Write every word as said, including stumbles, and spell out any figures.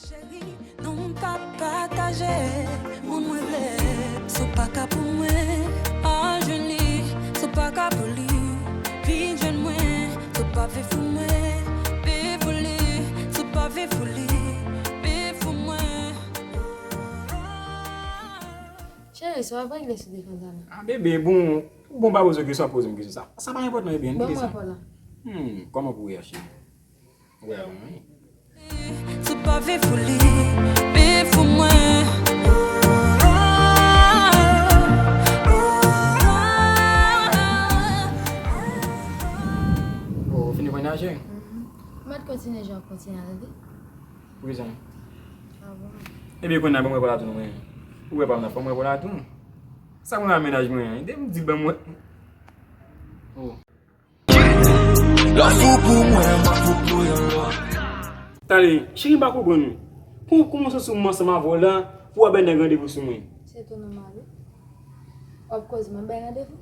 Cheri, nou pa pataje moun mwen vle. Si w pa ka pou mwen, al jwenn li. Si w pa ka pou li, vin jwenn mwen. Si w pa viv pou mwen, viv pou li. Si w pa viv pou li, viv pou mwen. Cheri, sa w ap regle sou defann sa la? Ah, bebe, bon, bon, pa poze kesyon, ap poze m kesyon sa. Sa pa enpòtan, bebe, ann kite sa. Ban m rapò la. Hmm, kòman pou w ye, cheri? Wè, wi. Si w pa viv pou li, viv pou mwen. Oh, ou fini konnya, cheri? Mhm. Ou mèt kontinye jan w ap kontinye a, tande? Poukisa? Ah bon? Ebyen, konnya, ban mwen pale a tou, non, mwen. Ou wè pa m nan fòm, mwen pale a tou. Sa mwen a mennaj mwen an? Depi m di l ban mwen. Oh. Lè w fou pou mwen, m ap fou pou yon lòt. Tande, cheri, m pa konprann ou. Pou, kòman w santi w m ansanm avè w la, pou w ap bay nèg randevou sou mwen? Se tou nòmal, wi. W ap koz mwen bay randevou?